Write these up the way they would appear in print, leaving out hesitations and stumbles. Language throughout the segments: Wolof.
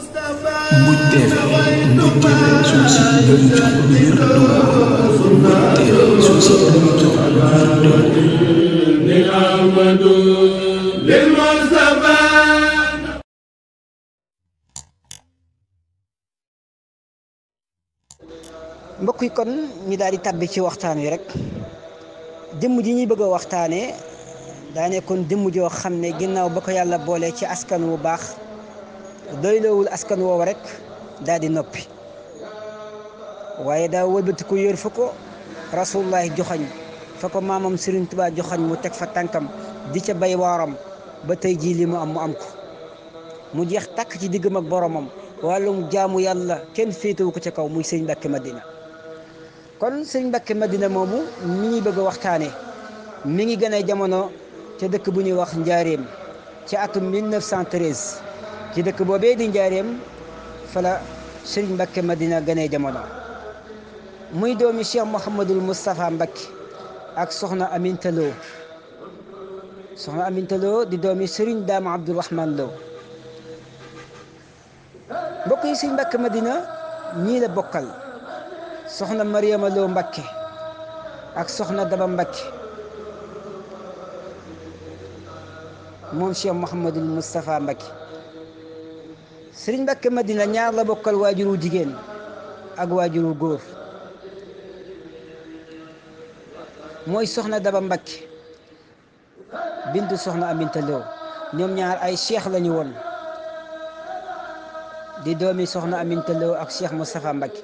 Mbodj TV suñu site bi ñu jox ko wér Mbodj TV suñu site bi ñu jox ko mbokk yi kon ñu daal di tàbbi ci waxtaan wi rek jëmm ji ñuy bëgg a waxtaanee daa nekkoon jëmm joo xam ne ginnaaw ba ko yàlla boole ci askan wu baax doyloowul askan woowu rek daal di noppi waaye daa wëlbati ko yër fa ko rasulullah joxañ fa ko maamam Serigne Touba joxañ mu teg fa tànkam di ca bay waaram ba tey jii li mu am ko mu jeex tàkk ci diggam ak boromam wàllum jaamu yàlla kenn féetewu ko ca kaw muy Serigne Mbacké Madina. kon Serigne Mbacké Madina moomu mi ngi bëgg a waxtaanee mi ngi gën a jamono ca dëkk bu ñuy wax Njaareem ci atum 1913 ci dëkk boobee di Njaareem fa la Serigne Mbacké Madina gën a jamono muy doomi Cheikh Mouhamadul Moustapha Mbacké ak Soxna Aminta Lo Soxna Aminta Lo di doomi Serigne Dame Abdourahmane Lo mbokk yi Serigne Mbacké Madina ñii la bokkal. soxna Mariama Lo Mbacké ak soxna Daba Mbacké moom Cheikh Mouhamadul Moustapha Mbacké Serigne Mbacké Madina ñaar la bokkal waajuru jigéen ak waajuru góor mooy soxna Daba Mbacké bintu soxna Aminta Lo ñoom ñaar ay cheikh lañu woon di doomi soxna Aminta Lo ak Cheikh Moustapha Mbacké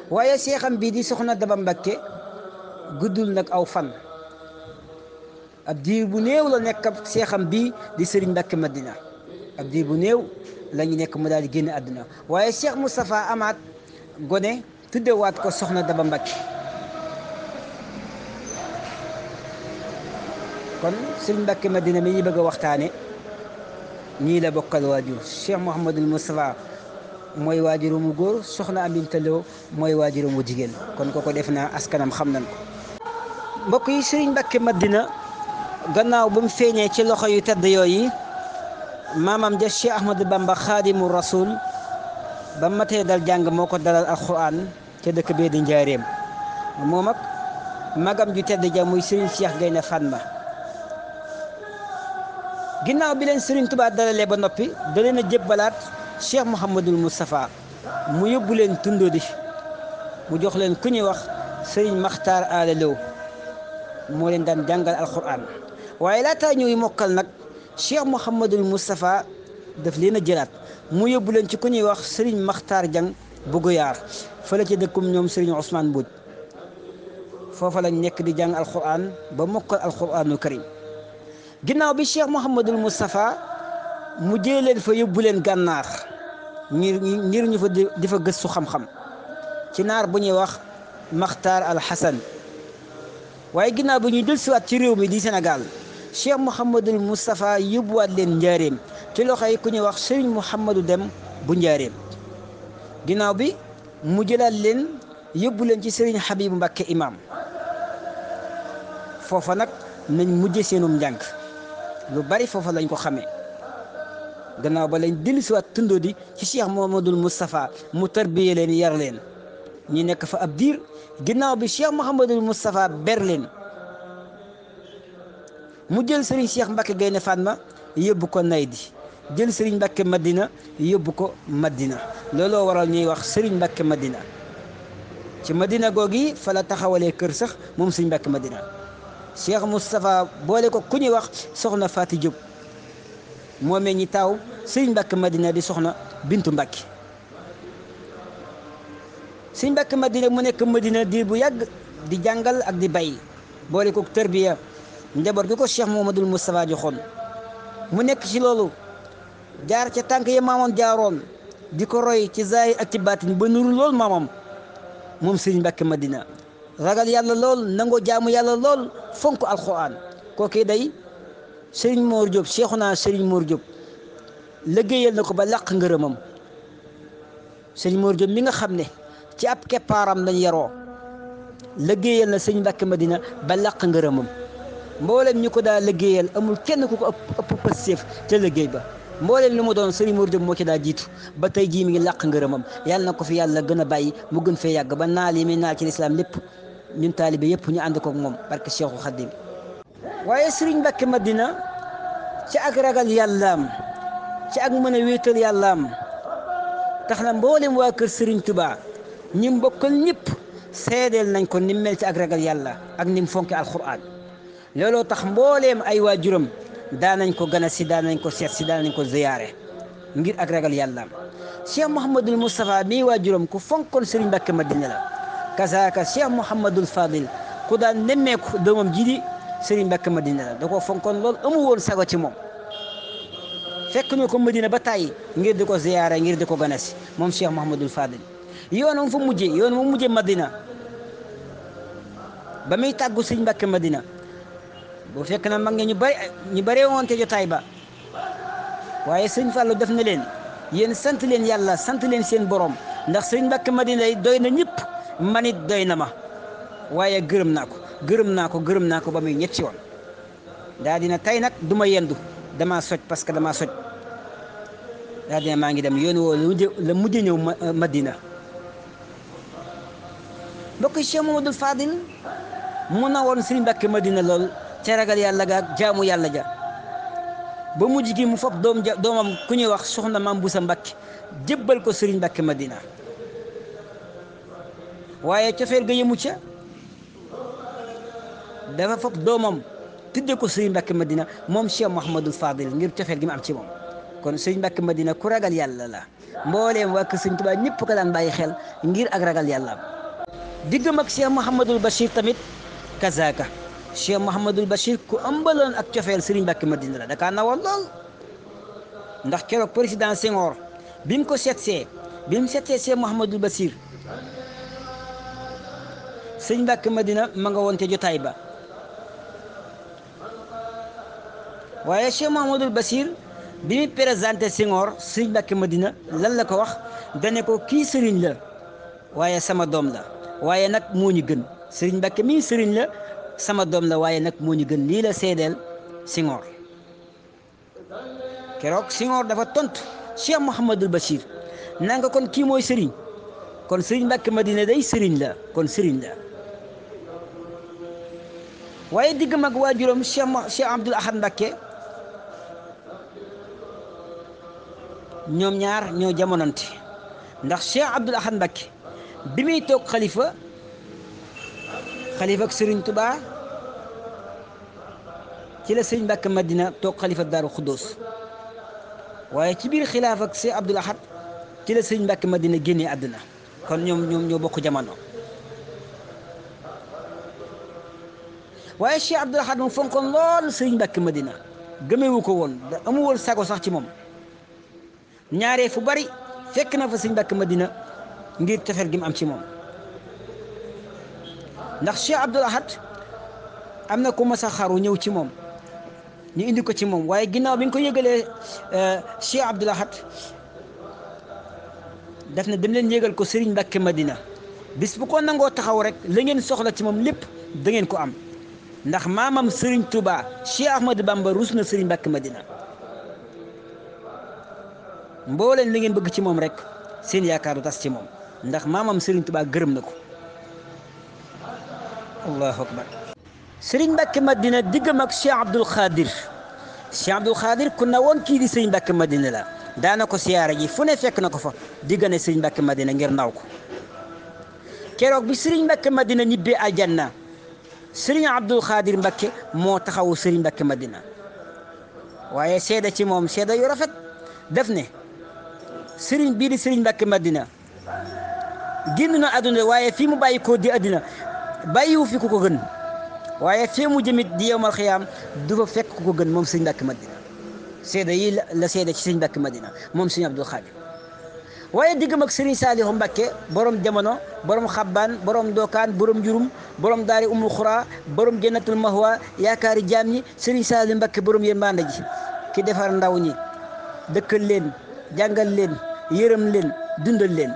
waaye seexam bii di soxna Daba Mbacké guddul nag aw fan ab diir bu néew la nekk ab seexam bii di Serigne Mbacké Madina ab diir bu néew la ñu nekk mu daal di génn àdduna waaye Cheikh Moustapha amaat gone tuddewaat ko soxna Daba Mbacké kon Serigne Mbacké Madina mi ñu bëgg a waxtaane ñii la bokkal waajur Cheikh Mouhamadul Moustapha mooy waajuru mu góor soxna Aminta Lo mooy waajuru mu jigéen kon koko def naa askanam xam nañ ko mbokk yi Serigne Mbacké Madina gannaaw ba mu feeñee ci loxo yu tedd yooyu maamam ja Cheikh Ahmadou Bamba Xaadimu Rasul ba matee dal jàng moo ko dalal alquran ca dëkk bee di Njaareem moom ak magam ju tedd ja muy Serigne Cheikh Gaynde Fatma ginnaaw bi leen Serigne Touba dalalee ba noppi da leen a jébbalaat Cheikh Mouhamadul Moustapha mu yóbbu leen Tundodi mu jox leen ku ñuy wax Serigne Makhtar Ala Lo moo leen daan jàngal alquran waaye laataa ñuy mokkal nag Cheikh Mouhamadul Moustapha daf leen a jëlaat mu yóbbu leen ci ku ñuy wax Serigne Makhtar Diang bu Goyaar fële ci dëkkum ñoom Serigne Ousmane Mbodj foofa lañ nekk di jàng alquran ba mokkal alquranul karim ginnaaw bi Cheikh Mouhamadul Moustapha mu jëlee leen fa yóbbu leen gànnaar ngir ñu fa di fa gëstu xam-xam ci naar bu ñuy wax Makhtar al Hassan waaye ginnaaw bi ñuy dellusiwaat ci réew mi di Sénégal Cheikh Mouhamadul Moustapha yóbbuwaat leen Njaareem ci loxo yi ku ñuy wax Serigne Mouhamadou Dem bu Njaareem ginnaaw bi mu jëlaat leen yóbbu leen ci Serigne Habib Mbacké imam foofa nag nañ mujje seenum njàng lu bari foofa lañ ko xamee gannaaw ba lañ dellusiwaat Tundodi ci Cheikh Mouhamadul Moustapha mu tarbiye leen yar leen ñi nekk fa ab diir ginnaaw bi Cheikh Mouhamadul Moustapha ber leen mu jël Serigne Cheikh Mbacké Gaynde Fatma yóbbu ko Naydi jël Serigne Mbacké Madina yóbbu ko Madina looloo waral ñuy wax Serigne Mbacké Madina ci Madina googi fa la taxawalee kër sax moom Serigne Mbacké Madina Cheikh Moustapha boole ko ku ñuy wax soxna Faati Diop moo meññi taaw Serigne Mbacké Madina di soxna Bintu Mbacké Serigne Mbacké Madina mu nekk Madina diir bu yàgg di jàngal ak di bay boole ko tarbiya njaboot gi ko Cheikh Mouhamadul Moustapha joxoon mu nekk ci loolu jaar ca tànk ya maamam jaaroon di ko roy ci zaahir ak ci baatin ba nuru lool maamam moom Serigne Mbacké Madina ragal yàlla lool nangoo jaamu yàlla lool fonk alquran kooku day Serigne Mor Diop Cheikhouna Serigne Mor Diop liggéeyal na ko ba làq ngërëmam Serigne Mor Diop mi nga xam ne ci ab keppaaram lañ yaroo liggéeyal na Serigne Mbacké Madina ba làq ngërëmam mboolem ñu ko daa liggéeyal amul kenn ku ko ëpp pësséef ca liggéey ba mbooleem lu mu doon sëriñ Mor Diop moo ci daa jiitu ba tey jii mi ngi làq ngërëmam yàlla na ko fi yàlla gën a bàyyi mu gën fee yàgg ba naal yi muy naal ci lislaam lépp ñun taalibe yëpp ñu ànd koog moom barke Cheikhul Khadim. waaye sëriñ Mbàkke Madina ci ak ragal yàllaam ci ak mën a wéetal yàllaam tax na mboolem waa kër sëriñ Tuubaa ñi mbokkal ñëpp seedeel nañ ko ni mu mel ci ak ragal yàlla ak ni mu fonke alquran looloo tax mbooleem ay waajuram daanañ ko gana si daanañ ko seet si daanañ ko ziyaare ngir ak ragal yàllaam Cheikh Mouhamadul Moustapha mii waajuram ku fonkoon sëriñ Mbàkke Madina la kasaaka Cheikh Mouhamadul Fadil ku daan nemmeeku doomam ji di sëriñ Mbàkke Madina la da ko fonkoon lool amu woon sago ci moom fekk ñu ko Madina ba tàyyi ngir di ko ziyaare ngir di ko gana si moom Cheikh Mouhamadul Fadil yoonam fa mujjee yoon mu mujjee Madina ba muy tàggu sëriñ Mbàkke Madina boo fekk na mag ñu bare woon te jotaay ba waaye sëñ Fallou def na leen yéen sant leen yàlla sant leen seen borom ndax sëriñ Mbàkke Madina doy na ñëpp manit doy na ma waaye gërëm naa ko ba muy ñetti yoon daa dina tey nag du ma yendu damaa soj parce que damaa soj daa dina maa ngi dem yoon woo la mujj ñëw Madina mbokk Cheikh Mamadou Fadil mu na woon sëriñ Mbàkke Madina lool ca ragal yàlla ga ak jaamu yàlla ja ba mujj gi mu foog doomam ku ñuy wax soxna Maam Busa Mbàkke jébbal ko sëriñ Mbàkke Madina waaye cofeel ga yëmu ca dafa foog doomam tudde ko sëriñ Mbàkke Madina moom Cheikh Mouhamadul Fadil ngir cofeel gi mu am ci moom kon sëriñ Mbàkke Madina ku ragal yàlla la mbooleem waa kër sëriñ Tuubaa ñëpp ko daan bàyyi xel ngir ak ragal yàlla diggam ak Cheikh Mouhamadul Bachir tamit kazaaka Cheikh Mouhamadul Bachir ku ëmbaloon ak cofeel sëriñ Mbàkke Madina la dakaa nawoon lool ndax keroog président Senghor bi mu ko seetsee Cheikh Mouhamadul Bachir sëriñ Mbàkke Madina ma nga woon te jotaay ba waaye Cheikh Mouhamadul Bachir bi muy présenté Senghor sëriñ Mbàkke Madina lan la ko wax dane ko kii sëriñ la waaye sama doom la waaye nag moo ñu gën sëriñ Mbàkke mii sëriñ la sama doom la waaye nag moo ñu gën lii la seedeel Senghor keroog Senghor dafa tontu Cheikh Mouhamadul Bachir nanga kon kii mooy sëriñ kon sëriñ Mbàkke Madina day sëriñ la kon sëriñ la waaye digg mag waajuram Cheikh Abdoul Ahad Mbàkke ñoom ñaar ñoo jamonante ndax Cheikh Abdoul Ahad Mbàkke bi muy toog xalifa ak Sëriñ Tuubaa ci la sëriñ Mbàkke Madina toog xalifa Daaru Xuddoos waaye ci biir xilaaf ak Cheikh Abdoul Ahad ci la sëriñ Mbàkke Madina génnee àdduna kon ñoom ñoo bokk jamono waaye Cheikh Abdoul Ahad moom fonkoon lool sëriñ Mbàkke Madina gëmewu ko woon da amu woon sago sax ci moom ñaaree fu bari fekk na fa sëriñ Mbàkke Madina ngir tefel gi mu am ci moom ndax Cheikh Abdoul Ahad am na ku mas a xaru ñëw ci moom ñu indi ko ci moom waaye ginnaaw bi ñu ko yëgalee Cheikh Abdoul Ahad daf na dem leen yëgal ko Serigne Mbàkke Madina bis bu ko nangoo taxaw rek la ngeen soxla ci moom lépp da ngeen ko am ndax maamam Serigne Touba Cheikh Ahmadou Bamba rus na Serigne Mbàkke Madina mbooleen li ngeen bëgg ci moom rek seen yaakaar du tas ci moom ndax maamam Serigne Touba gërëm na ko allahu akbar Serigne Mbàkke Madina diggam ak Cheikh Abdoul Khadir ku na woon kii di Serigne Mbàkke Madina la daana ko siyaara ji fu ne fekk na ko fa diggane Serigne Mbàkke Madina ngir naw ko keroog bi Serigne Mbàkke Madina ñibbee aljanna Serigne Abdoul Khadir Mbàkke moo taxawu Serigne Mbàkke Madina waaye seeda ci moom seeda yu rafet def ne Serigne bii di Serigne Mbàkke Madina génn na àdduna waaye fii mu bàyyi ko di àddina bàyyiwu fi ku ko gën waaye fii mu jëmit di yowmal xiyaam du fa fekk ku ko gën moom Serigne Mbàkke Madina seeda yi la seeda ci Serigne Mbàkke Madina moom Serigne Abdoul Khadir waaye diggam ak Serigne Saliou Mbàkke borom jamono borom xabbaan borom dookaan borom jurum borom daari umul xuraa borom jannatul mahwa yaakaari jaam ñi Serigne Saliou Mbàkke borom yërmande ji ki defar ndaw ñi dëkkal leen jàngal leen yërëm leen dundal leen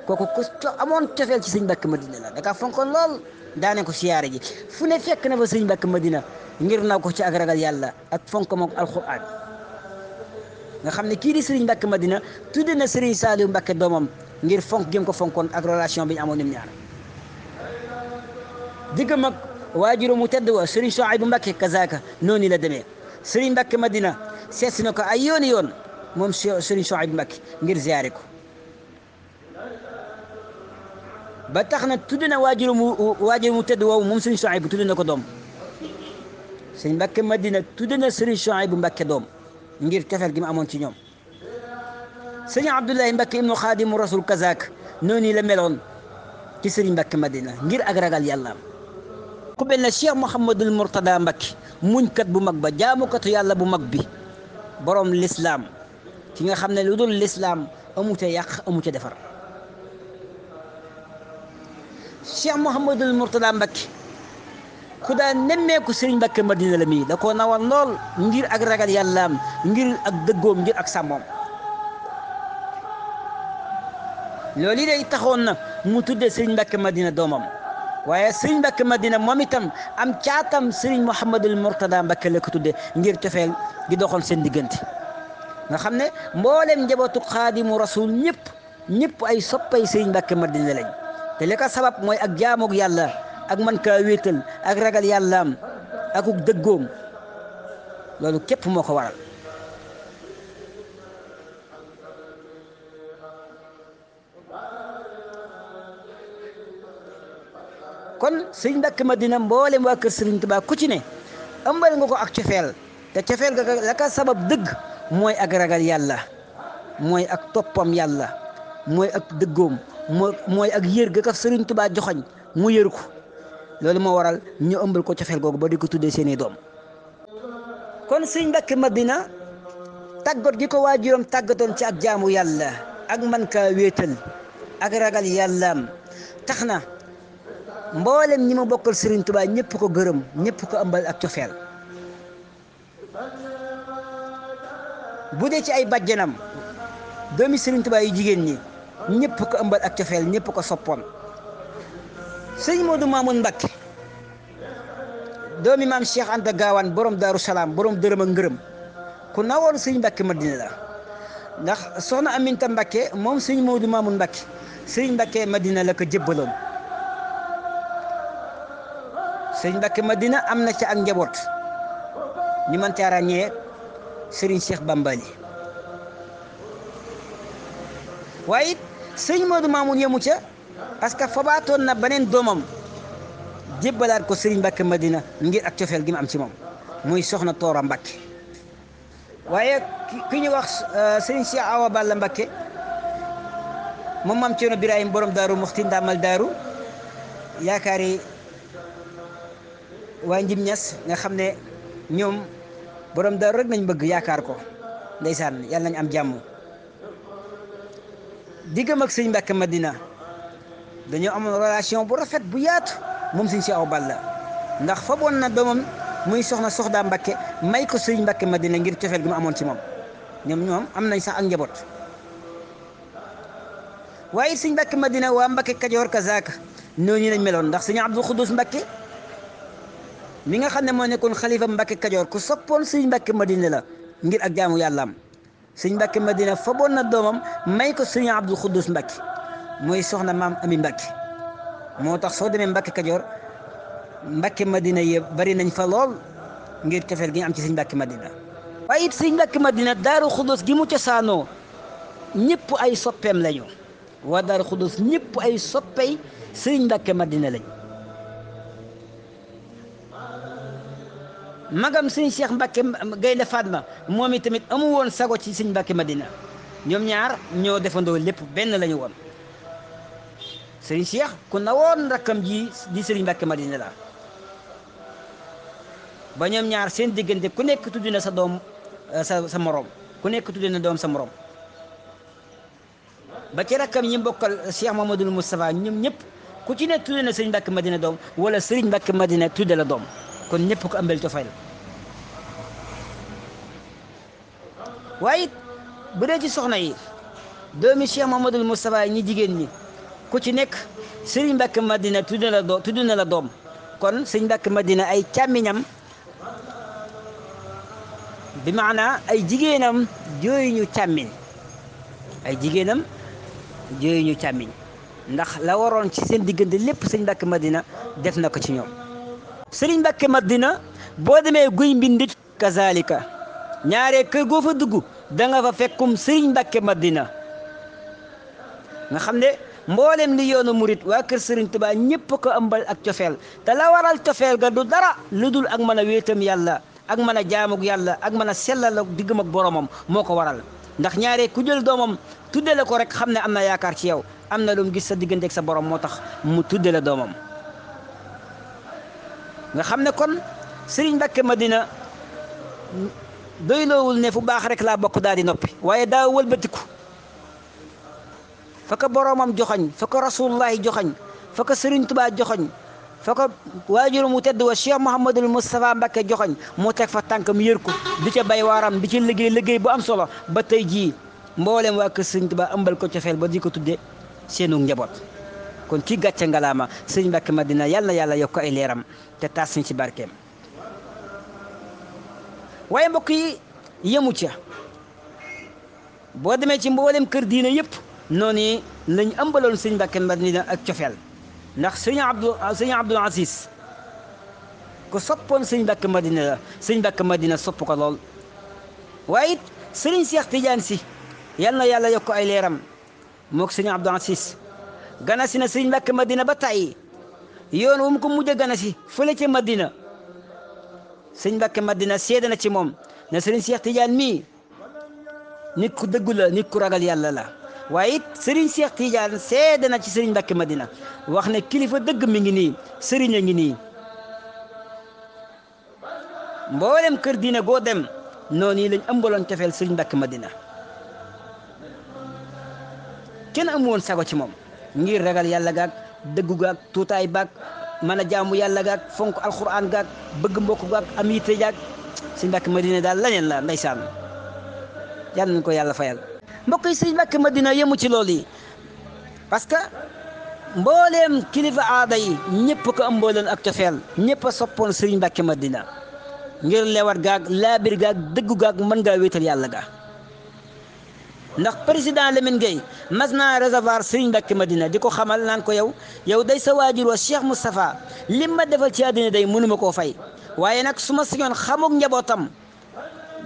kooku ku amoon cofeel ci Serigne Mbàkke Madina la daka fonkoon lool daane ko siyaare ji fu ne fekk na fa Serigne Mbàkke Madina ngir naw ko ci ak ragal yàlla ak fonk mook alquran nga xam ne kii di Serigne Mbacke Madina tudde na Serigne Saliou Mbacke doomam ngir fonk gém ko fonkoon ak relation bi ñu amoon ñoom ñaar diggam ak waajuru mu tedd wa Serigne Souhaïbou Mbacke kazaka noonu la demee Serigne Mbacke Madina seet na ko ay yooni yoon moom Serigne Souhaïbou Mbacke ngir ziyaare ko ba tax na tudd na waajuru mu tedd woowu moom Serigne Souhaïbou tudd na ko doom Serigne Mbacke Madina tudd na Serigne Souhaïbou Mbacke doom ngir cofeel gi mu amoon ci ñoom Serigne Abdoulaye Mbacke ibnu Xaadimu Rasul kazak noonu la meloon ci Serigne Mbacke Madina ngir ak ragal yàlla ku mel ne Cheikh Mouhamadul Mourtada Mbacke muñkat bu mag ba jaamukatu yàlla bu mag bi borom l'islam ki nga xam ne lu dul l'islam amu ca yàq amu ca defar Cheikh Mouhamadul Mourtada Mbacke ku daan nemmeeku Serigne Mbacke Madina la mii da koo nawoon lool ngir ak ragal yàllaam ngir ak dëggoom ngir ak sàmmoom loolu yi day taxoon na mu tuddee Serigne Mbacke Madina doomam waaye Serigne Mbacke Madina moom itam am caatam Serigne Mouhamadul Mourtada Mbacke la ko tuddee ngir cofeel gi doxoon seen diggante nga xam ne mboolem njabootu Xaadimu Rasul ñëpp ay soppay Serigne Mbacke Madina lañ te li ko sabab mooy ak jaamoog yàlla ak man kaa wéetal ak ragal yàllaam ak dëggoom loolu képp moo ko waral kon Serigne Mbacke Madina mboolem waa kër Serigne Touba ku ci ne ëmbal nga ko ak cofeel te cofeel ga la ka sabab dëgg mooy ak ragal yàlla mooy ak toppam yàlla mooy ak dëggoom mooy ak yër ga ka Serigne Touba joxoñ mu yër ko loolu moo waral ñu ëmbal ko cofeel googu ba di ko tuddee seeni doom kon Serigne Mbacke Madina tàggat gi ko waajuram tàggatoon ci ak jaamu yàlla ak man kaa wéetal ak ragal yàllaam tax na mboolem ñi ma bokkal Serigne Touba ñëpp ko gërëm ñëpp ko ëmbal ak cofeel bu dee ci ay bàjjanam doomi Serigne Touba yu jigéen ñi ñëpp ko ëmbal ak cofeel ñëpp ko soppoon Serigne Modou Mamoun Mbacke doomi maam Cheikh Anta Gaawaan borom Daaru Salaam borom dërëm ak ngërëm ku nawoon Serigne Mbacke Madina la ndax soxna Aminta Mbacke moom Serigne Modou Mamoun Mbacke Serigne Mbacke Madina la ko jébbaloon Serigne Mbacke Madina am na ca ak njaboot ñu mën caa ràññee Serigne Cheikh Bambali waaye it Serigne Modou Mamoun yemu ca parce que fabaatoon na beneen doomam jébbalaat ko Serigne Mbacke Madina ngir ak cofeel gi mu am ci moom muy soxna Toora Mbacke waaye ki ñu wax Serigne Cheikh Awa Balla Mbacke moom maam Thierno Birahim borom Daaru Muxti ndaamal Daaru yaakaari waa Njim Ñas nga xam ne ñoom borom Daaru rek nañ bëgg yaakaar ko ndeysaan yàlla nañ am jàmm diggam ak Serigne Mbacke Madina dañoo amoon relation bu rafet bu yaatu moom Serigne Cheikh Awa Balla ndax faboon na doomam muy soxna Soxda Mbacke may ko Serigne Mbacke Madina ngir cofeel gi mu amoon ci moom ñoom am nañ sax ak njaboot waaye Serigne Mbacke Madina waa Mbacke Kajoor kazaaka noonu lañ meloon ndax Serigne Abdou Khoudous Mbacke mi nga xam ne moo nekkoon xalifa Mbacke Kajoor ku soppoon Serigne Mbacke Madina la ngir ak jaamu yàllaam Serigne Mbacke Madina faboon na doomam may ko Serigne Abdou Khoudous Mbacke mooy soxna maam Ami Mbacke moo tax soo demee Mbacke Kajoor Mbacke Madina yi bari nañ fa lool ngir cofeel gi ñu am ci Serigne Mbacke Madina waaye it Serigne Mbacke Madina Daaru Khoudous gi mu cosaanoo ñëpp ay soppeem lañu waa Daaru Khoudous ñëpp ay soppey Serigne Mbacke Madina lañ magam Serigne Cheikh Mbacke Gaynde Fatma moom i tamit amu woon sago ci Serigne Mbacke Madina ñoom ñaar ñoo defandoo lépp benn lañu woon Serigne Cheikh ku nawoon rakkam ji di Serigne Mbacke Madina la ba ñoom ñaar seen diggante ku nekk tudd na sa doom sa morom ku nekk tudd na doom sa morom ba ci rakkam ñi bokkal Cheikh Mamadou Moustapha ñoom ñëpp ku ci ne tudd na Serigne Mbacke Madina doom wala Serigne Mbacke Madina tudd la doom kon ñëpp ko ëmbel cofeel waaye bu dee ci soxna yi doomi Cheikh Mamadou Moustapha ñi jigéen ñi ku ci nekk Serigne Mbacke Madina tudd na la doom kon Serigne Mbacke Madina ay càmmiñam bi maanaa ay jigéenam jooyuñu càmmiñ ay jigéenam jooyuñu càmmiñ ndax la waroon ci seen diggante lépp sëñ Mbàkke Madina def na ko ci ñoom. sëriñ Mbàkke Madina boo demee guy mbindit kazalika ñaaree kër goo fa dugg da nga fa fekkum sëriñ Mbàkke Madina nga xam ne mboolem li yoonu murit waa kër sëriñ Tuubaa ñëpp ko ëmbal ak cofeel te la waral cofeel ga du dara lu dul ak mën a wéetam yàlla ak mën a jaamuk yàlla ak mën a sellal ak diggam ak boromam moo ko waral ndax ñaaree ku jël doomam tudde la ko rek xam ne am na yaakaar ci yow am na lu mu gis sa diggante ak sa borom moo tax mu tudde la doomam nga xam ne kon sëriñ Mbàkke Madina doyloowul ne fu baax rek laa bokk daal di noppi waaye daa wëlbatiku fa ko boromam joxoñ fa ko rasulullahi joxoñ fa ko sëriñ Tuubaa joxoñ fa ko waajur mu tedd wa Cheikh Mouhamadul Moustapha Mbàkke joxoñ mu teg fa tànkam yër ko di ca bay waaram di ci liggéey bu am solo ba tey jii mboolem waa kër sëriñ Tuubaa ëmbal ko cofeel ba di ko tudde seenu njaboot kon kii gàcce ngalaama sëriñ Mbàkke Madina yàlla na yàlla yokk ay leeram te taas ñu ci barkeem waaye mbokk yi yemu ca boo demee ci mboolem kër diina yëpp noonu lañ ëmbaloon sëriñ Mbàkke Madina ak cofeel ndax sëriñ Abdul Aziz ko soppoon sëriñ Mbàkke Madina la sëriñ Mbàkke Madina sopp ko lool waaye it sëriñ Cheikh Tidiane si yal na yàlla yokk ay leeram mook sëriñ Abdul Aziz gana si na sëriñ Mbàkke Madina ba tàyyi yoon wu mu ko mujj a gana si fële ca Madina sëriñ Mbàkke Madina seede na ci moom ne sëriñ Cheikh Tidiane mii nit ku dëggu la nit ku ragal yàlla la waaye it sëriñ Cheikh Tidiane seede na ci sëriñ Mbàkke Madina wax ne kilifa dëgg mi ngi nii sëriñ a ngi nii mboolem kër diine goo dem noonu yi lañ ëmbaloon cofeel sëriñ Mbàkke Madina kenn amu woon sago ci moom ngir ragal yàlla gaag dëggu gaag tuutaay baag mën a jaamu yàlla gaag fonk alquran gaag bëgg mbokk gaag am yitte gaag sëriñ Mbàkke Madina daal laneen la ndeysaan yàlla nañ ko yàlla fayal mbokk yi sëriñ Mbàkke Madina yemu ci loolu yi parce que mbooleem kilifa aada yi ñëpp ko ëmbaloon ak cofeel ñëpp a soppoon sëriñ Mbàkke Madina ngir lewat gaag laabir gaag dëggu gaag mën ngaa wéetal yàlla ga ndax président Lamine Gueye mas naa recevoir sëriñ Mbàkke Madina di ko xamal naan ko yow day sa waajur wa Cheikh Moustapha lim ma defal ci àddina day mënuma koo fay waaye nag su ma sañoon xamuk njabootam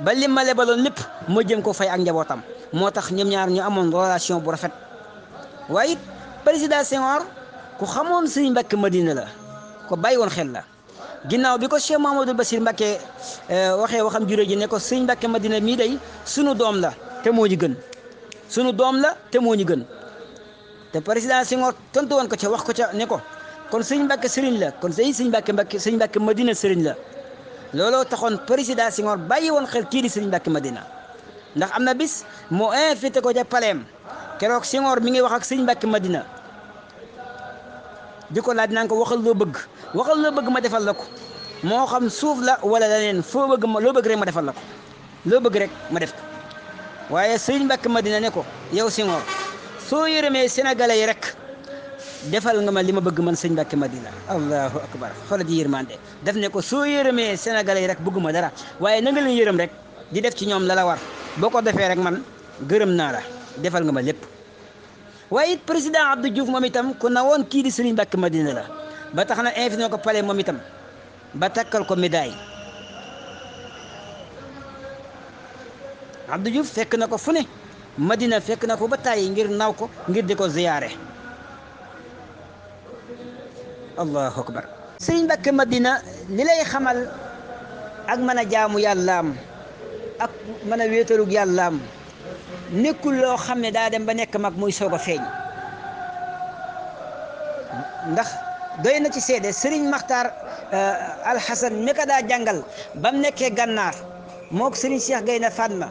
ba lim ma lebaloon lépp ma jëm ko fay ak njabootam moo tax ñoom ñaar ñu amoon relation bu rafet waaye it président Senghor ku xamoon sëriñ Mbàkke Madina la ko bàyyi woon xel la ginnaaw bi ko Cheikh Mahamadou Bassir Mbàkke waxee waxam juré ji ne ko sëriñ Mbàkke Madina mii day sunu doom la te moo ñu gën sunu doom la te moo ñu gën te président Senghor tontu woon ko ca wax ko ca ne ko kon sëriñ Mbàkke sëriñ la kon sëriñ Mbàkke Madina sëriñ la looloo taxoon président Senghor bàyyi woon xel kii di sëriñ Mbàkke Madina ndax am na bis moo invité ko ca paleem keroog Senghor mi ngi wax ak sëriñ Mbàkke Madina di ko laaj naan ko waxal loo bëgg ma defal la ko moo xam suuf la wala leneen foo bëgg ma loo bëgg rek ma defal la ko loo bëgg rek ma def ko waaye sëriñ Mbàkke Madina ne ko yow Senghor soo yërëmee sénégalais yi rek defal nga ma li ma bëgg man sëriñ Mbàkke Madina allahu akbar xoolal di yërmande def ne ko soo yërëmee sénégalais yi rek bëgguma dara waaye na nga leen yërëm rek di def ci ñoom la la war boo ko defee rek man gërëm naa la defal nga ma lépp waaye it président Abdou Diouf moom itam ku na woon kii di sëriñ Mbàkke Madina la ba tax na invité ko palais moom itam ba takkal ko médaille Abdou Diouf fekk na ko fu ne Madina fekk na ko ba tàyyi ngir naw ko ngir di ko ziyaare allahu akbar sëriñ Mbàkke Madina li lay xamal ak mën a jaamu yàllaam ak mën a wéetalug yàllaam nekkul loo xam ne daa dem ba nekk mag muy soog a feeñ ndax doy na ci seede sëriñ Maxtaar Alxasan mi ko daa jàngal ba mu nekkee gànnaar mook sëriñ Cheikh Gaynde Fatma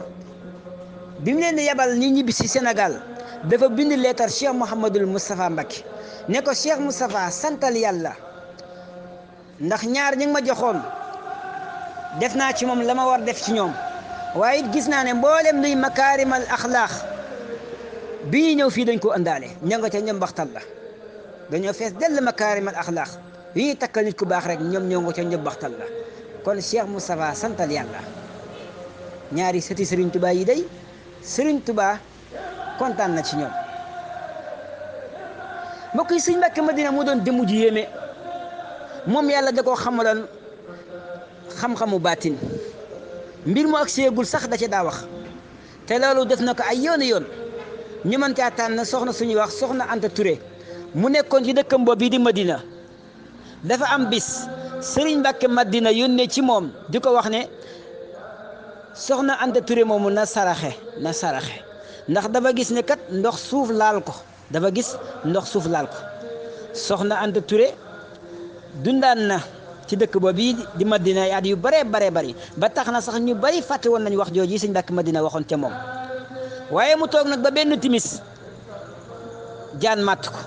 bi mu leen di yebal ni ñibbi si Sénégal dafa bind leetar Cheikh Mouhamadul Moustapha Mbacké ne ko Cheikh Moustapha santal yàlla ndax ñaar ñi nga ma joxoon def naa ci moom la ma war def ci ñoom waaye it gis naa ne mboolem luy makaarimal axlaax bi ñëw fii dañ ko ëndaale ña nga ca ñoom baxtal la dañoo fees dell makaarimal axlaax yi ñuy takkal nit ku baax rek ñoom ñoo nga ca ñoom baxtal la kon Cheikh Moustapha santal yàlla ñaari sëti Serigne Touba yi day Serigne Touba kontaan na ci ñoom. mbokk yi Serigne Mbacké Madina mu doon jëmm ju yéeme moom yàlla da koo xamaloon xam-xamu baatin mbir mu ak seegul sax da ca daa wax te loolu def na ko ay yoon ñu mën caa tànn soxna suñuy wax soxna Anta Touré mu nekkoon ci dëkkam boobu bii di Madina. dafa am bis Serigne Mbacké Madina yónnee ci moom di ko wax ne soxna Anta Touré moomu na saraxe ndax dafa gis ne kat ndox suuf laal ko soxna Anta Touré dundaan na ci dëkk boobu di Madina ay at yu bari ba tax na sax ñu bari fàtte woon nañ wax jooju Serigne Mbacké Madina waxoon ca moom waaye mu toog nag ba benn timis jaan màtt ko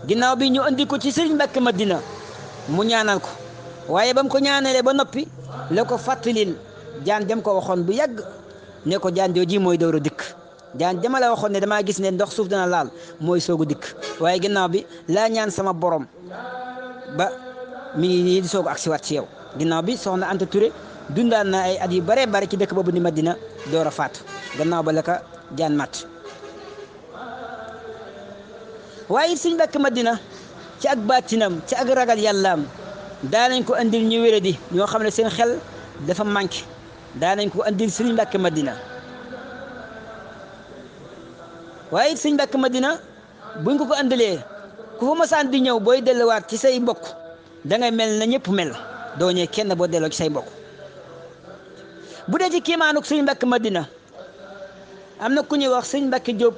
ginnaaw bi ñu andi ko ci Serigne Mbacké Madina mu ñaanal ko waaye ba mu ko ñaanalee ba noppi la ko fàttalil jaan dem ko waxoon bu yàgg ne ko jaan jooji mooy door a dikk jaan jama la waxoon ne damaa gis ne ndox suuf dana laal mooy soogu dikk waaye ginnaaw bi laa ñaan sama borom ba mi ngi nii di soog ak si waat ci yow ginnaaw bi soxna Anta Touré dundaan na ay at yu bare ci dëkk boobu di Madina door a faatu gannaaw ba la ka jaan mat waaye Serigne Mbacké Madina ci ak baatinam ci ak ragal yàllaam daanañ ko andil ñu wéradi ñoo xam ne seen xel dafa manqué daanañ ko andil Serigne Mbacké Madina waaye Serigne Mbacké Madina buñ ko andilee ku fa masaan di ñëw booy delluwaat ci say mbokk dangay mel na ñëpp mel doo ñëw kenn boo delloo ci say mbokk bu dee ci kiimaanuk Serigne Mbacké Madina am na ku ñuy wax Serigne Mbacké Diop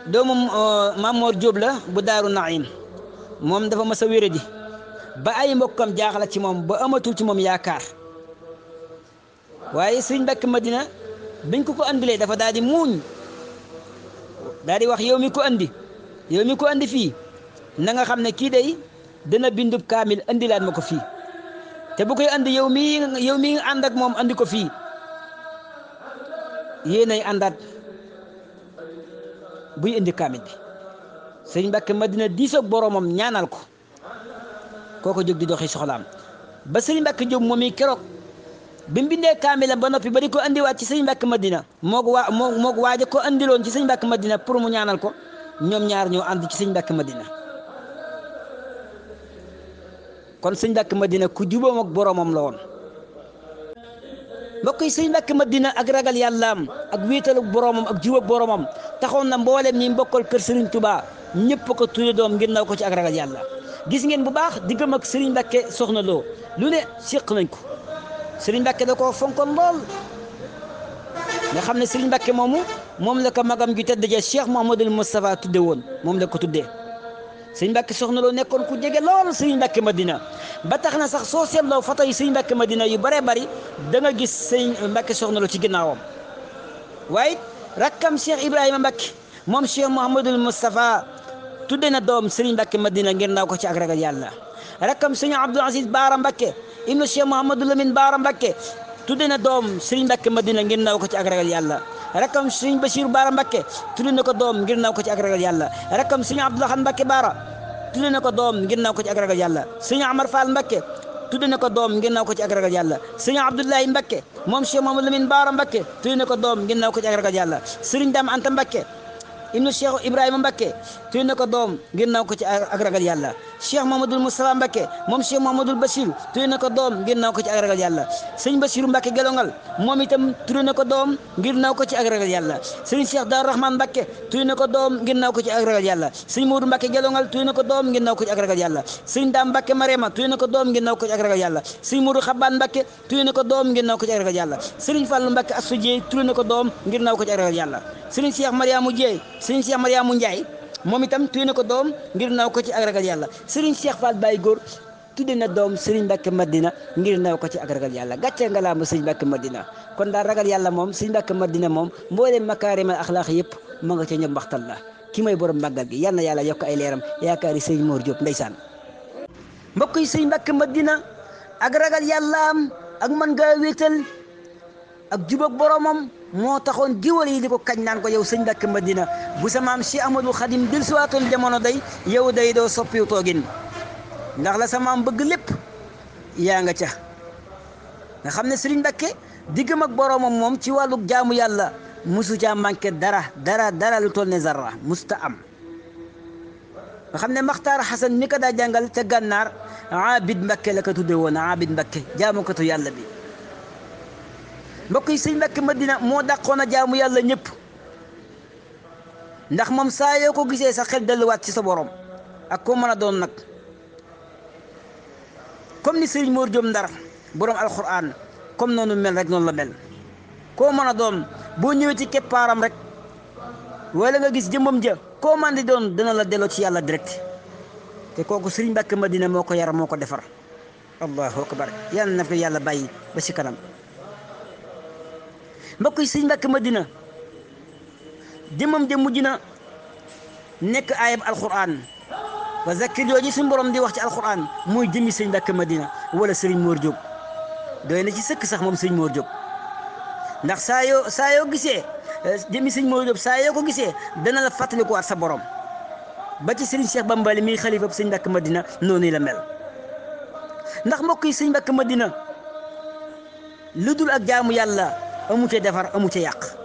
doomu Mamor Diop la bu Daaru Naim moom dafa mas a wéradi ba ay mbokkam jaaxla ci moom ba amatul ci moom yaakaar waaye Serigne Mbacké Madina biñ ko andilee dafa daal di muuñ daal di wax yow mi ko andi fii na nga xam ne kii day dana bindub kaamil andilaat ma ko fii te bu koy andi yow mi ànd ak moom andi ko fii yéenay àndaat buy indi kaamil bi Serigne Mbacké Madina diisoog boromam ñaanal ko kooko jóg di doxi soxlaam ba Serigne Mbacké Diop moom i keroog bi mu bindee kaamilam ba noppi ba di ko andiwaat ci Serigne Mbacké Madina moog waaja ko andiloon ci Serigne Mbacké Madina pour mu ñaanal ko ñoom ñaar ñoo ànd ci Serigne Mbacké Madina kon Serigne Mbacké Madina ku jubóom ak boromam la woon mbokk yi Serigne Mbacké Madina ak ragal yàllaam ak wéetalu boromam ak jubóog boromam taxoon na mboolem ñi mbokkal kër Serigne Touba ñëpp ko tudde doom ngir naw ko ci ak ragal yàlla gis ngeen bu baax diggam ak Serigne Mbacké Soxna Lo lu ne séq nañ ko Serigne Mbacké da koo fonkoon lool nga xam ne Serigne Mbacké moom la ko magam ju tedd ja Cheikh Mouhamadoul Moustapha tudde woon moom la ko tuddee Serigne Mbacké Soxna Lo nekkoon ku jege lool Serigne Mbacké Madina ba tax na sax soo seetloo photo yi Serigne Mbacké Madina yu bari da nga gis Serigne Mbacké Soxna Lo ci ginnaawam waaye rakkam Cheikh Ibrahima Mbacké moom Cheikh Mouhamadoul Moustapha tudde na doom Serigne Mbacké Madina ngir naw ko ci ak ragal yàlla rakkam Serigne Abdoul Aziz Baara Mbacké ibnu Cheikh Mouhamadou Lamine Baara Mbacké tudde na doom Serigne Mbacké Madina ngir naw ko ci ak ragal yàlla rakkam Serigne Bachir Baara Mbacké tudde na ko doom ngir naw ko ci ak ragal yàlla rakkam Serigne Abdoulahan Mbacké Baara tudde na ko doom ngir naw ko ci ak ragal yàlla Serigne Amar Fall Mbacké tudde na ko doom ngir naw ko ci ak ragal yàlla Serigne Abdoulaye Mbacké moom Cheikh Mouhamadou Lamine Baara Mbacké tudde na ko doom ngir naw ko ci ak ragal yàlla Serigne Dame Anta Mbacké ibnu Cheikh Ibrahima Mbacké tudde na ko doom ngir naw ko ci ak ragal yàlla Cheikh Mouhamadoul Moustapha Mbacké moom Cheikh Mouhamadoul Bachir tudde na ko doom ngir naw ko ci ak ragal yàlla Serigne Bachirou Mbacké Gelongal moom itam tudde na ko doom ngir naw ko ci ak ragal yàlla Serigne Cheikh Darou Rahman Mbacké tudde na ko doom ngir naw ko ci ak ragal yàlla Serigne Modou Mbacké Gelongal tudde na ko doom ngir naw ko ci ak ragal yàlla Serigne Dame Mbacké Marema tudde na ko doom ngir naw ko ci ak ragal yàlla Serigne Modou Xaban Mbacké tudde na ko doom ngir naw ko ci ak ragal yàlla Serigne Fallou Mbacké Assou Dieye tudde na ko doom ngir naw ko ci ak ragal yàlla Serigne Cheikh Mariamou Dieye Serigne Cheikh Mariamou Ndiaye moom itam tudde na ko doom ngir naw ko ci ak ragal yàlla Serigne Cheikh Fall Baye Góor tudde na doom Serigne Mbacké Madina ngir naw ko ci ak ragal yàlla gàcce nga laa ma Serigne Mbacké Madina kon daal ragal yàlla moom Serigne Mbacké Madina moom mbooleem makaarimal axlaaq yëpp ma nga ca ñoom waxtal la ki may borom màggal gi yal na yàlla yokk ay leeram yaakaari Serigne Mor Diop ndeysaan mbokk yi Serigne Mbacké Madina ak ragal yàllaam ak mën ngaa wéetal ak jubóog boromam moo taxoon giwal yi di ko kañ naan ko yow Serigne Mbacké Madina bu sa maam Cheikh Ahmadou Khadim dil siwaatoon jamono day yow day doo soppiw toogin ndax la sa maam bëgg lépp yaa nga ca nga xam ne Sëriñ Mbàkke diggam ak boroomam moom ci wàllu jaamu yàlla musu caa manqué dara lu toll ne zarra musta am. nga xam ne Maxtaar Xasan mi ko daa jàngal ca gànnaar Abid Mbàkke la ko tudde woon Abid Mbàkke jaamukatu yàlla bi. mbokk yi Sëriñ Mbàkke Madina moo dàqoon a jaamu yàlla ñëpp ndax moom saa yoo ko gisee sa xel delluwaat ci sa borom ak koo mën a doon nag comme ni Sëriñ Mor Jóob Ndar borom alquran comme noonu mel rek noonu la mel. koo mën a doon boo ñëwee ci keppaaram rek wala nga gis jëmmam ja koo man di doon dina la delloo ci yàlla direct te kooku Sëriñ Mbàkke Madina moo ko yar moo ko defar. allahu akbar yàlla na ko yàlla bàyyi ba ci kanam. mbokk yi Sëriñ Mbàkke Madina jëmmam ja mujj na nekk ayab alquran wa zakkir jooju suñu borom di wax ci alquran mooy jëmmi Sëriñ Mbàkke Madina wala Sëriñ Mor Jóob doy na ci sëkk sax moom Sëriñ Mor Jóob ndax saa yoo gisee jëmmi Sëriñ Mor Jóob saa yoo ko gisee dana la fàttalikuwaat sa borom ba ci Sëriñ Cheikh Bambali mi xalifa Sëriñ Mbàkke Madina noonu la mel. ndax mbokk yi Sëriñ Mbàkke Madina lu dul ak jaamu yàlla amu ca defar amu ca yàq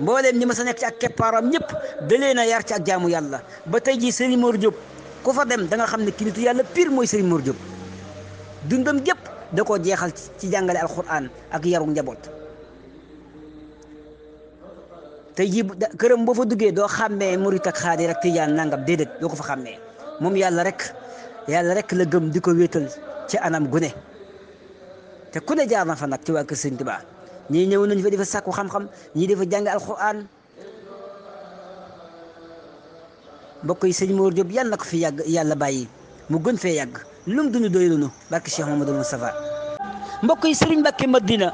mbooleem ñi ma sa nekk ci ak keppaaram ñëpp da leen a yar ci ak jaamu yàlla ba tey jii Sëriñ Mor Jóob ku fa dem da nga xam ne ki nitu yàlla pire mooy Sëriñ Mor Jóob dundam gépp da koo jeexal ci jàngale alquran ak yaru njaboot. tey jii këram boo fa duggee doo xàmmee murit ak xaadir ak tijaan nangam déedéet doo ko fa xàmmee moom yàlla rek la gëm di ko wéetal ci anam gune te ku ne jaar na fa nag ci waa kër Sëriñ Tuubaa ñii ñëw nañu fa di fa sàkku xam-xam ñii di fa jàng alquran. mbokk yi Sëriñ Mor Jóob yàlla na ko fi yàgg yàlla bàyyi mu gën fee yàgg lum dunu doylunu barke Cheikh Mamadou Moustapha. mbokk yi Sëriñ Mbàkke Madina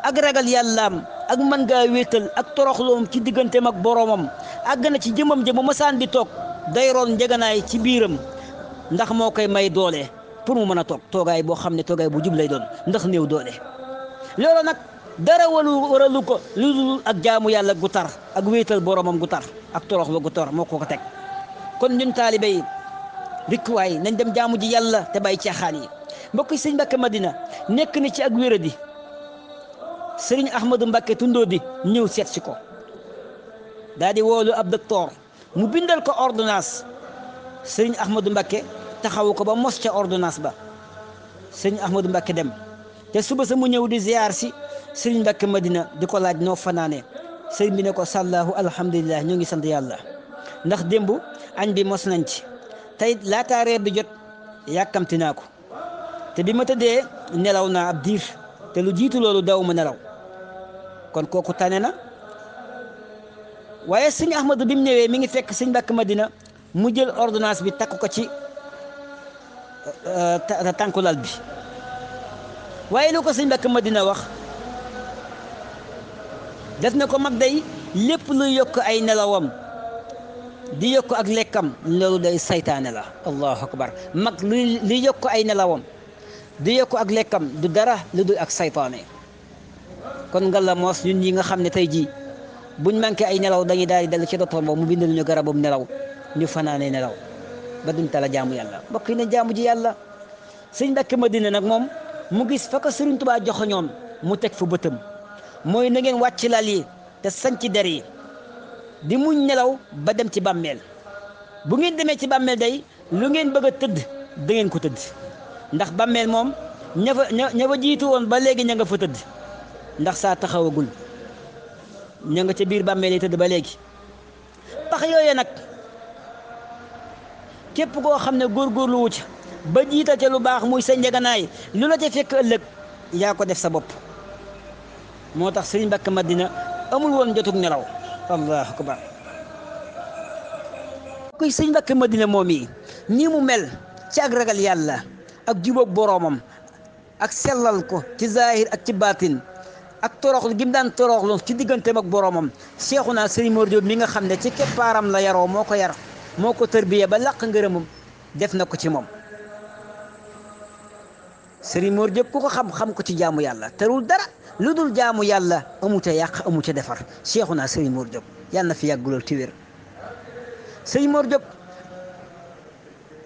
ak ragal yàllaam ak mën ngaa wéetal ak toroxloom ci digganteem ak boromam àgg na ci jëmam ja bu masaan di toog day roon njeganaay ci biiram ndax moo koy may doole pour mu mën a toog toogaay boo xam ne toogaay bu jub lay doon ndax néew doole. loolu nag dara waralu ko lu dul ak jaamu yàlla gu tar ak wéetal boromam gu tar ak toroxlu gu tar moo ko teg. kon ñun taalibe yi rikkuwaay nañ dem jaamu ji yàlla te bàyyi caaxaan yi. mbokk yi Sëriñ Mbàkke Madina nekk na ci ak wéradi Sëriñ Ahmadou Mbàkke Tundóodi ñëw seet si ko daal di woolu ab docteur mu bindal ko ordonnance Sëriñ Ahmadou Mbàkke taxawu ko ba mos ca ordonnance ba Sëriñ Ahmadou Mbàkke dem te suba sa mu ñëw di ziar si Sëriñ Mbàkke Madina di ko laaj noo fanaane sëriñ bi ne ko sàllaahu alhamdulilah ñoo ngi sant yàlla ndax démb añ bi mos nañ ci tey laataa reer di jot yàkkamti naa ko te bi ma tëddee nelaw naa ab diir te lu jiitu loolu daw ma nelaw kon kooku tane na. waaye Sëriñ Ahmadou bi mu ñëwee mi ngi fekk Sëriñ Mbàkke Madina mu jël ordonnance bi takk ko ci tànku lal bi waaye lu ko Sëriñ Mbàkke Madina wax def na ko mag day lépp luy yokk ay nelawam di yokk ak lekkam loolu day saytaane la. allahu akbar mag luy yokk ay nelawam di yokk ak lekkam du dara lu dul ak saytaane. kon nga la moos ñun ñi nga xam ne tey jii buñ manqué ay nelaw dañuy daal di dellu ci docteur boobu mu bindal ñu garabum nelaw ñu fanaane nelaw ba duñ tala jaamu yàlla. mbokk yi ne jaamu ji yàlla. Sëriñ Mbàkke Madina nag moom mu gis fa ko Sëriñ Tuubaa joxoñoon mu teg fa bëtam mooy na ngeen wàcc lal yi te sañ ci der yi di muñ nelaw ba dem ci bàmmeel. bu ngeen demee ci bàmmeel day lu ngeen bëgg a tëdd da ngeen ko tëdd ndax bàmmeel moom ña fa jiitu woon ba léegi ña nga fa tëdd ndax saa taxawagul ña nga ca biir bàmmeel yi tëdd ba léegi. pax yooyu nag képp koo xam ne góorgóorlu wu ca ba jiital ca lu baax muy sa njeganaay lu la ca fekk ëllëg yaa ko def sa bopp. moo tax Sëriñ Mbàkke Madina amul woon jotug nelaw. allahu akbar. koy Sëriñ Mbàkke Madina moom yi nii mu mel ci ak ragal yàlla ak jubóog boroomam ak sellal ko ci zahir ak ci baatin ak toroxlu gi mu daan toroxlu ci digganteem ak boroomam. Seexuna Sëriñ Mor Jóob mi nga xam ne ci keppaaram la yaroo moo ko yar moo ko tërbiya ba làq ngërëmam def na ko ci moom. Sëriñ Mor Jóob ku ko xam ko ci jaamu yàlla terul dara lu dul jaamu yàlla amu ca yàq amu ca defar. Seexuna Sëriñ Mor Jóob yàlla na fi yàgg lool ci wér. Sëriñ Mor Jóob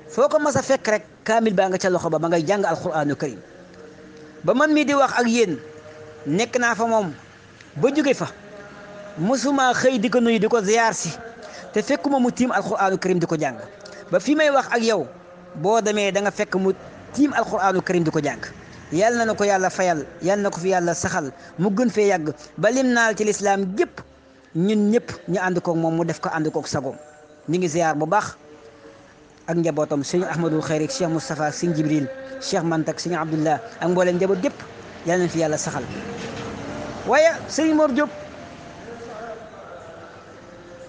foo ko mas a fekk rek kaamil baa nga ca loxo ba ngay jàng alquraanu karim ba man mii di wax ak yéen nekk naa fa moom ba jóge fa mosuma xëy di ko nuyu di ko ziyaar si te fekkuma mu tiim alquraanu karim di ko jàng ba fi may wax ak yow boo demee da nga fekk mu tiim alquraanu karim di ko jàng yàlla na ko yàlla fayal yàlla na ko fi yàlla saxal mu gën fee yàgg ba lim naal ci lislaam gépp ñun ñëpp ñu ànd koog moom mu def ko ànd koog sagoom ñu ngi ziyaar bu baax ak njabootam sëñ Ahmadul Xayri Cheikh Moustapha sëñ Jibril Cheikh Mantak sëñ Abdullah ak mbooleem njaboot gépp yàlla na fi yàlla saxal waaye sëñ Mor Diop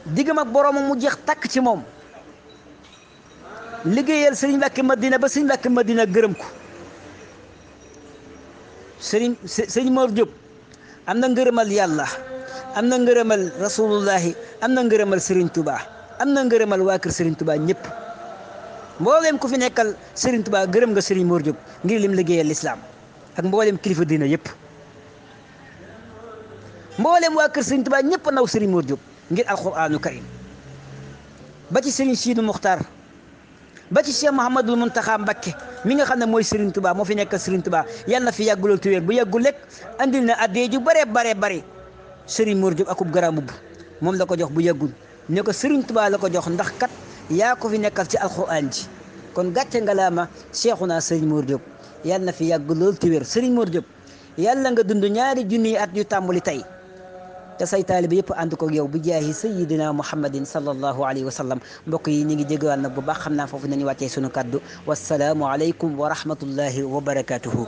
diggam ak boroomam mu jeex takk ci moom liggéeyal sëriñ Mbàkke Madina ba sëriñ Mbàkke Madina gërëm ko sëriñ Mor Diop am na ngërëmal yàlla am na ngërëmal rasulullahi am na ngërëmal sëriñ Touba am na ngërëmal waa kër sëriñ Touba ñëpp mbooleem ku fi nekkal sëriñ Touba gërëm nga sëriñ Mor Diop ngir lim liggéeyal lislaam ak mbooleem kilifa diina yëpp mbooleem waa kër sëriñ Touba ñëpp naw sëriñ Mor Diop ngir alquraanu karim ba ci sëriñ Siidu Muxtaar ba ci Cheikh Mouhamadul Muntaxa Mbakke mi nga xam ne mooy Serigne Touba moo fi nekkal Serigne Touba yàlla na fi yàgguloo te wér bu yàggul lekk andil na addee ju bare Serigne Mor Diop akub garaam bu moom la ko jox bu yàggul ne ko Serigne Touba la ko jox ndax kat yaa ko fi nekkal ci alquran ji kon gàcce ngalaama Cheikhuna Serigne Mor Diop yàlla na fi yàgg lool te wér Serigne Mor Diop yàlla nga dund ñaari junniy at yu tàmbali tey te say taalibe yëpp ànd ko yow bi jaahi sayyidina muhammadin sallallahu alayhi wa sallam mbokk yi ñu ngi jégalu nag bu baax xam naa foofu nañu wàccee sunu kaddu wassalaamu aleykum wa rahmatullahi wa barakatuhu